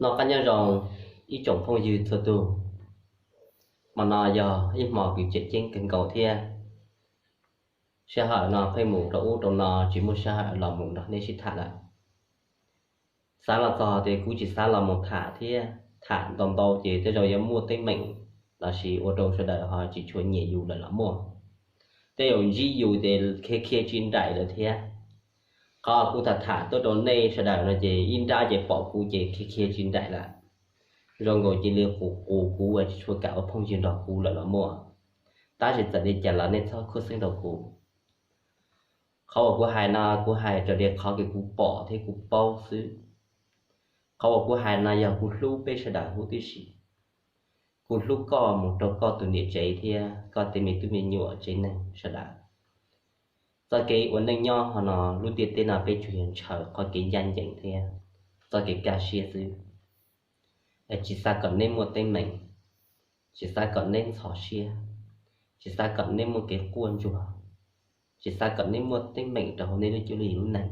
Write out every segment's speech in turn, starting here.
Noj qab nyob zoo ib tsoom phooj ywg txhua tus. Hmo no yog ib hmo kws tseem ceeb kawg nkaus thiab. Sij hawm no pheej mus rau ub rau no tsis muaj sij hawm los mus nrog nej sib tham lawm. Xav los txog ces kuv tsis xav los mus tham thiab, tham ntau ntau ces tej zaum yuav muaj teeb meem lossis ua rau sawv daws ho tsis tshua nyiam yus lawm los muaj. Tej zaum ntsib yus ces khiav khiav tsis nraim lawm thiab. Qhov kuv tham tham tuaj rau nej sawv daws no ces ib nrab ces pom kuv ces khiav khiav tsis nraim lawm. Zoo nkaus cia li qus qus kuv uas tsis tshua kam ua phooj ywg nrog kuv lawm los muaj. Tab sis txawm li cas los nej txhob khuv xeeb rau kuv. Qhov uas kuv hais no kuv hais raws li qhov kws kuv pom thiab kuv paub xwb. Qhov uas kuv hais no yog kuv hlub peb sawv daws huv tib si. Kuv hlub koj mus rau koj tus niam tsev thiab koj tej me tub me nyuam tsev neeg sawv daws. Txoj kev ua neej nyob hov no lub ntiaj teb no peb tsuas yog ntshaw qhov kev ncaj ncees thiab txoj kev kaj siab xwb. Tsis xav kom neb muaj teeb meem, tsis xav kom neb ntxhov siab, tsis xav kom neb muaj kev quaj ntsuag, tsis xav kom neb muaj teeb meem rau hauv nej lub cuab lub yig lub neej.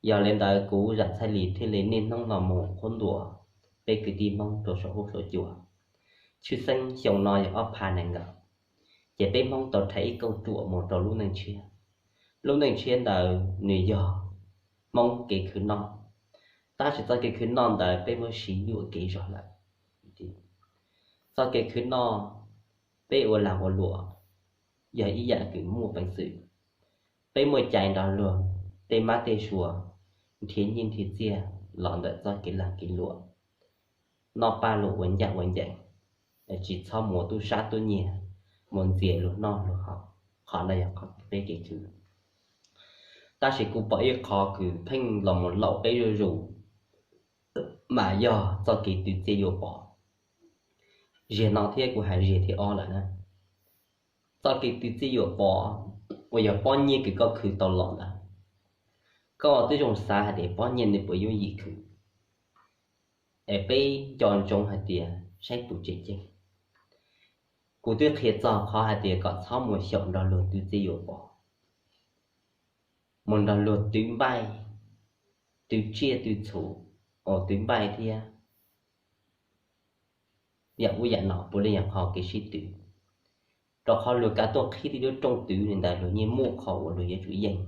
Yog li ntawd kuv Zam Txhaj Lis thiaj li niaj hnub los mus qhuab ntuas peb kwv tij Hmoob rau saum huab saum cua. Tshwj xeeb xyoo no yog ob phav nees nkaum, ces peb Hmoob tau rhais ib kauj ruam mus rau lub neej tshiab. Lub neej tshiab ntawd nws yog Hmoob kev khwv noj, tab sis txoj kev khwv noj ntawd peb muab siv yuam kev zog lawm. Txoj kev khwv noj peb ua lag ua luam yog ib yam kws muaj peev xwm. Peb muaj cai nrog luag tej mab tej suav nrhiav nyiaj nrhiav txiaj los ntawm txoj kev lag kev luam, noj paj luag ua ncaj ua ncees, tsis txhob mus ua tub sab tub nyiag, mus ntxias luag noj luag haus. Qhov no yog qhov peb kev khwv. Tab sis kuv pom ib qho kws pheej los mus laum peb zuj zus, mas yog txoj kev twv txiaj yuam pov. Ziag no thiab kuv hais ziag thib ob lawm na. Txoj kev twv txiaj yuam pov uas yog pob nyiaj kws koj khwv tau los ntawd, koj twb zoo xav hais tias pob nyiaj nws puas yooj yim khwv, es peb nco ntsoov hais tias saib puas tseem ceeb. Kuv twb qhia txog qhov hais tias kom txhob mus xyaum nrog luag twv txiaj yuam pov, mus nrog luag twv npaij, twv tsiaj twv txhu, twv npaij thiab yam ub yam no puav leej yog qhov kev sib twv. Rau qhov luag kav tuaj qhib tib lub rooj twv li ntawd luag yeej muaj qhov uas luag yuav tsum yeej,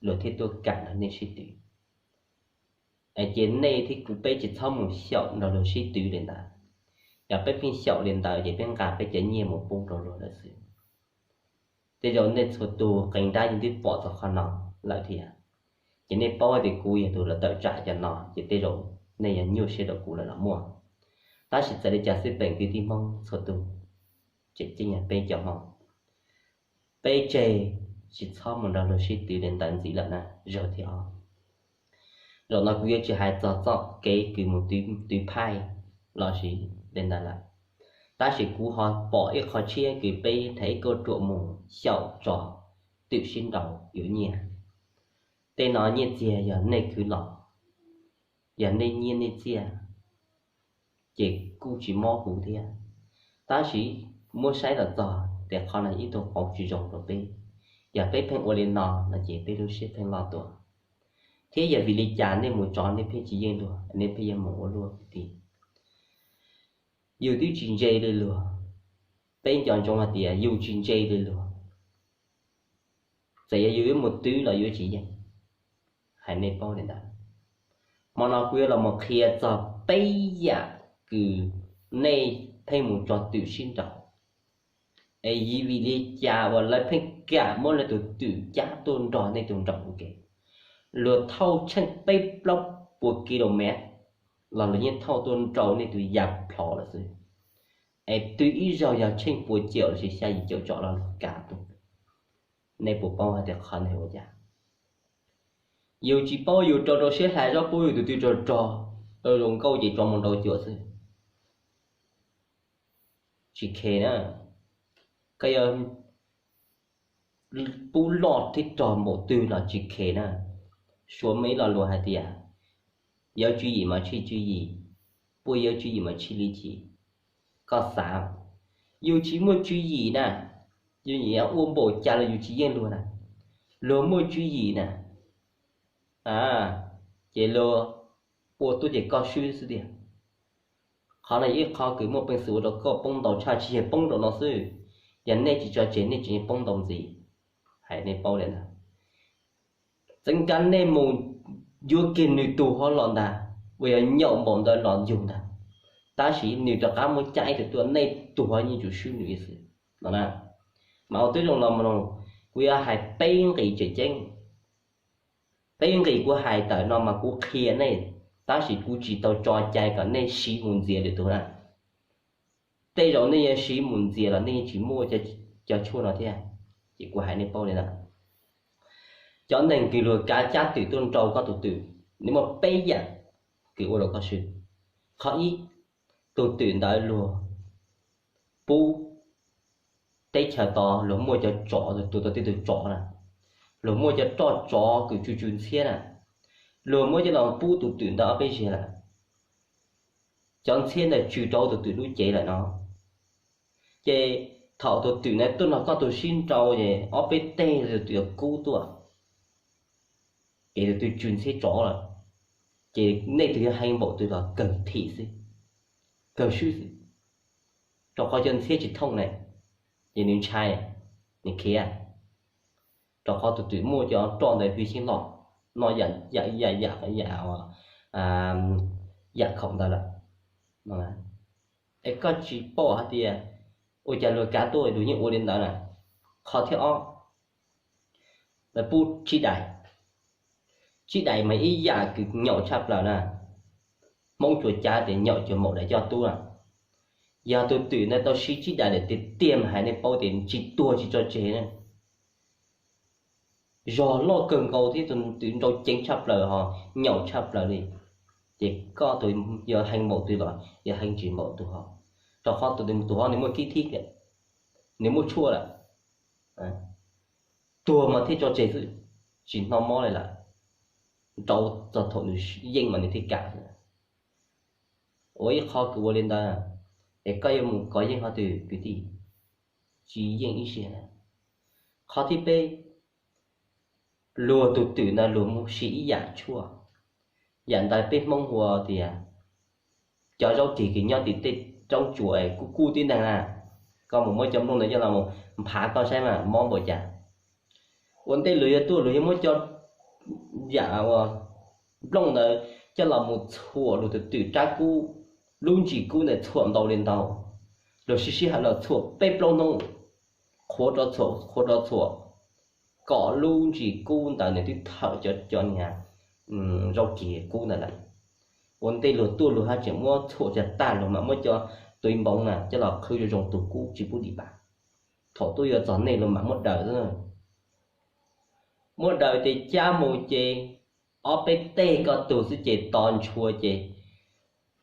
luag thiaj tuaj kam nrog nej sib twv. Ces nej thiab kuv peb tsis txhob mus xyaum nrog luag sib twv li ntawd. Yog peb pheej xyaum li ntawd ces peb nqa peb cov nyiaj mus pub rau luag lawm xwb. Tej zaum nej txhua tus qee nrab yeej twb pom txog qhov no lawm thiab, ces nej paub tias kuv yog tus los tawm tsam cov no ces tej zaum nej yuav nyuaj siab rau kuv lawm los muaj. Tab sis txawm li cas xwb peem kwv tij Hmoob txhua tus, tseem ceeb yog peb cov Hmoob, peb tseg tsis txhob mus nrog luag sib twv li ntawd ntxiv lawm na, zaum thib ob. Zaum no kuv yuav tsis hais txog txoj kev kws mus twv phaij lossis li ntawd lawm, tab sis kuv ho pom ib qho tshiab kws peb rhais ib kauj ruam mus xyaum tso twm sib nraus yuav nyiaj. Tej no nyiaj txiag yog nej khwv los, yog nej nyiaj nej txiaj, ces kuj tsis mob kuv thiab. Tab sis muab saib los txog tias qhov no ib tug qauv tsis zoo rau peb. Yog peb pheej ua li no no ces peb lub siab pheej loj tuaj. Thiab yog vim li cas nej mus tso nej pheej tsis yeej luag, nej pheej yuav mus ua luaj kwv tij? Yus twb tsis ntse li luag. Peb nco ntsoov hais tias yus tsis ntse li luag, txawm yog yus yuav mus twv los yuav tsis yeej. Hais nej paub li ntawd. Hmo no kuv yuav los mus qhia txog peb yam kws nej pheej mus tso twm sib nraus, es yog vim li cas uas lawv pheej kam muab lawv tus twm cab tuaj nrog nej tus nraus ua ke. Luag thauj tsheej peb plaub puas ki lo mev los luag yeej thauj tuaj nrau nej tus ya plho lawm xwb. Es twb ib zaug yog tsheej puas caum lossis xya yim caum tsom los luag kam tuaj. Nej puas paub hais tias qhov no ua cas? Yus tsis paub yus rau rau siab hlais zaub pub yus tus twg rog rog, rau zoo nkauj ces tso mus nrau cuam xwb. Tsis khe na. Koj yuav pub loj thiab rog npaum twg los tsis khe na. Suav muaj ib lo lus hais tias, yawg tswv yim mas tshij tswv yim, puab yawg tswv yim mas tshij li chim. Koj xav, yus tsis muaj tswv yim na, yus ua npaum cas los yus tsis yeej luag na. Luag muaj tswv yim na, ces luag ua tuaj ces koj swb xwb tiag. Qhov no yog ib qho kws muaj peev xwm ua rau koj poob ntau tshaj, tsis yog poob rau no xwb, yog nej tsis tso tseg nej tseem poob ntau ntxiv. Hais nej paub li ntawd, txeev kab nej mus yuav kiag nws tus hov los ntag, uas yog nyaum npaum ntawd los yug ntag, tab sis nws rov qab muab caij ib tug tuaj, nej tus hov yeej tsum swb nws ib xwb no na. Mas ua tib zoo los mus, kuv yuav hais peb nqis tseem ceeb. Peb nqis kuv hais tawm no mas kuv qhia nej, tab sis kuv tsis tau tso cai kom nej siv mus ntxias lwm tus na. Tej zaum nej yuav siv mus ntxias los nej yeej tsis muaj cov tshuaj no thiab. Ces kuv hais nej paub li ntawd, cov neeg kws luag kav cab twm tuaj nrau koj tus twm, nws muaj peb yam kws ua rau koj swb. Qhov ib, tus twm ntawd luag pub teb chaws tod luag muaj cov tsov, tus tau tej tug tsov na, luag muaj cov roj tsov kws tsw tsw ntxhiab na, luag muab coj los pub tus twm ntawd ob peb zeg lawm. Cov ntxhiab ntawd tsw rau tus twm lub cev lawm no. Ces thaum tus twm na tuaj nrog koj tus sib nrau ces ob peb teg tus twm yuav kub tuaj, ces tus twm tsw ntxhiab tsov lawm, ces nej tus yuav hee npaum twg los kawg thim xwb, kawg swb xwb. Rau qhov cov ntxhiab tsis thooj ne, ces nws ntshai, nws khiav. Rau qhov tus twm muaj cov roj ntawd hwj xyeeb loj, no yam, yam, yam, yam, yam khoom ntawd lawm. Es koj tsis paub hais tias ua cas luag kav tuaj luag yeej ua li ntawd na. Qhov thib ob, lawv pub tsib dais. Tsib dais mas ib yam kws nyaum tshaj plaws na. Hmoob tsuas cav tias nyaum cuag maum dais coj tub na. Yog tus twm ntawd tau siv tsib dais lawm tiag tiag mas hais nej paub tias tsis tuag tsis tso tseg na. Zog loj kawg nkaus thiab tus twm nrau ceev tshaj plaws ho nyaum tshaj plaws li, ces koj tus yuav hee npaum twg los yuav hee tsis npaum tus ho. Rau qhov tus, tus ho nws muaj kib thib, nws muaj tshuaj lawm, tuag mas thiaj tso tseg xwb, tsis hnov mob li lawm. Nrau txog thaum nws yeej mas nws thiaj kam xwb. Ua ib qho kws ua li ntawd, es koj yuav mus kov yeej qhov twg kwv tij? Tsis yeej ib zaug. Qhov thib peb, luag tus twm ntawd luag mus siv ib yam tshuaj, yam ntawd peb Hmoob hu tias cov zaub kig kws nyob tim tej roob tsuas kub kub tib neeg na, koj mus muab cov nplooj ntawd coj los nphav koj saib mas mob npaum cas. Ua ntej luag yuav tuaj luag yuav muab cov yam uas nplooj ntawd coj los mus txhuam luag tus twm rab kub, lub ntsis kub ntawd txhuam ntau li ntau, luag sib sib hawm los txhuam peb plaub hnub, qhuav rov txhuam, qhuav rov txhuam, kom lub ntsis kub ntawd nws twb thawm cov, cov niag zaub kig kub ntawd lawm. Ua ntej luag tuaj luag haj tseem muab txhuam tag tag luag mam muab cov tuv npoov na coj los qhwv zoo zoo tus kub tsis pub dim pas. Thaum tuaj yuav txog nej luag mam muab daws xwb. Muab daws ces cab mus ces ob peb teg koj tug xwb ces to ntshua ces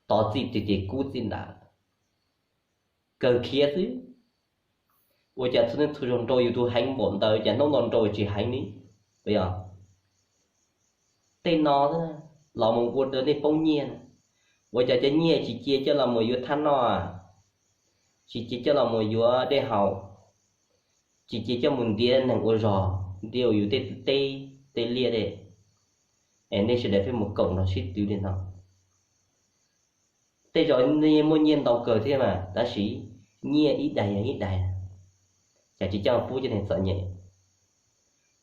to txij twg ces kub txij ntawd. Kawg khiav xwb. Ua cas txhua hnub txhua zaug nrau yus tus heev npaum ntawd cas hnub no nrau tsis heev li? Yog tej no los mus ua rau nej poob nyiaj. Ua cas cov nyiaj tsis cia coj los mus yuav thaj noj, tsis cia coj los mus yuav dej haus, tsis cia coj mus ntiav neeg ua zog, ntiav ua yus tej teb tej liaj dej, es nej sawv daws pheej mus koom nrog sib twv li no. Tej zaum nej muaj nyiaj ntau kawg thiab mas tab sis nyiaj ib daig yog ib daig, cas tsis coj pub cov neeg txom nyem,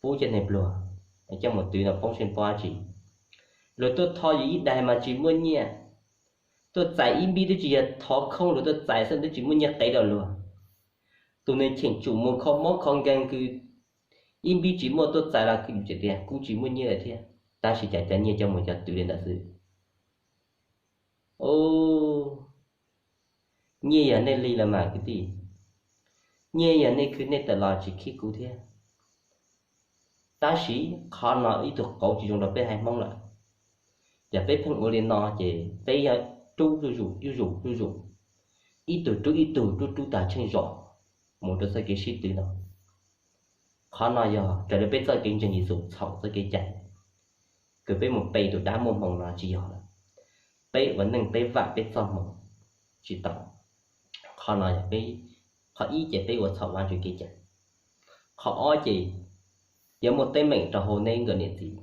pub cov neeg pluag, coj mus twv no poob seej pob dab tsi? Luag tuaj thov yus ib daig mas tsis muaj nyiaj, tuaj txais ib npib twb tsis yog thov khoob luag tuaj txais xwb twb tsis muaj nyiaj qev rau luag. Tus neeg cheem tsum mus kho mob kho nkeeg kws ib npib tsis muaj tuaj txais los kuj tias kuj tsis muaj nyiaj lawm thiab, tab sis cas cov nyiaj coj mus cov twv li ntawd xwb. Nyiaj yog nej li los mas kwv tij, nyiaj yog nej khwv nej tawm los tsis khib kuv thiab. Tab sis qhov no ib tug qauv tsis zoo rau peb haiv Hmoob lawm. Yog peb pheej ua li no ces peb yuav rub zuj zus zuj zus zuj zus, ib tug rub ib tug rub rub tag tsheej zos mus rau txoj kev sib twv no. Qhov no yog raws li peb txoj kev ntseeg Yexus txhaum txoj kev cai, kws peb mus pe tus dab muaj hmoo no tsis yog lawm. Peb ua neej peb vam peb txoj hmoo tsis tau. Qhov no yog peb, qhov ib ces peb ua txhaum Vajtswv kev cai. Qhov ob ces yuav muaj teeb meem rau hauv neb nkawm niam txiv.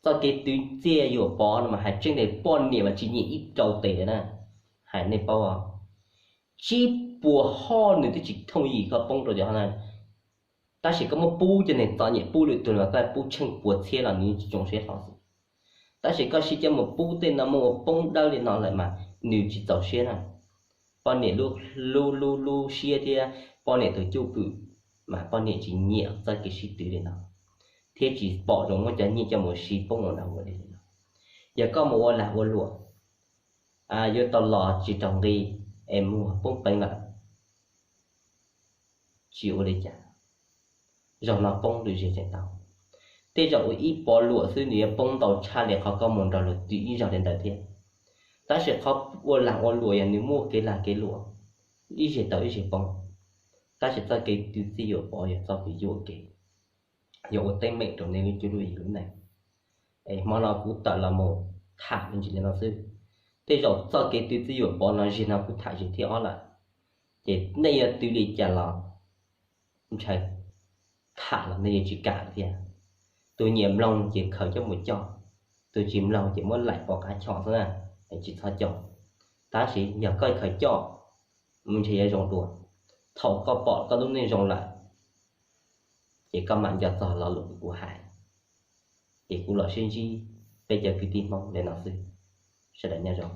Txoj kev twv txiaj yuam pov no mas hais tseeb tiag poj niam mas tsis nyiam ib rau tes li na. Hais nej paub, tsib puas hoj nws twb tsis thooj yim koj poob rau cov hov na. Tab sis koj muab pub cov neeg txom nyem pub lwm tus los koj pub tsheej puas txhiab los nws tsis tsoom siab hlo xwb. Tab sis koj siv coj mus pub tej no muaj ua poob dawb li no lawm mas nws tsis txaus siab na. Poj niam lub, lub, lub, lub siab thiab poj niam tus cwj pwm mas poj niam tsis nyiam txoj kev sib twv li no, thiab tsis pom zoo muab cov nyiaj coj mus siv poob ua lag ua luam li no. Yog koj mus ua lag ua luam, yuav tau los tsis raug nqi es muag poob peev lawm, tsis ua li cas, zaum no poob lwm zaus tseem tau. Tej zaum ua ib pov luam xwb nws yuav poob ntau tshaj li qhov koj mus nrog luag twv ib zaug li ntawd thiab. Tab sis qhov ua lag ua luam yog nws muaj kev lag kev luam, ib zaug tau ib zaug poob. Tab sis txoj kev twv txiaj yuam pov yog txoj kev yuam kev, yog ua teeb meem rau nej lub cuab lub yig lub neej. Es hmo no kuv tawm los mus tham me ntsis li no xwb. Tej zaum txoj kev twv txiaj yuam pov no zaum no kuv tham zaum thib ob lawm, ces nej yuav twv li cas los ntshai tham los nej yuav tsis kam thiab. Tus nyiam mloog ces khaws coj mus coj, tus tsis mloog ces muab laim pov qab chom xwb na, tsis txhob coj. Tab sis yog koj khaws coj, mus ntshe yuav zoo dua. Thaum koj pom koj lub neej zoo lawm, ces koj mam nco txog lo lus kuv hais. Ces kuv los sib ntsib peb cov kwv tij Hmoob li no xwb. Sawv daws nyob zoo.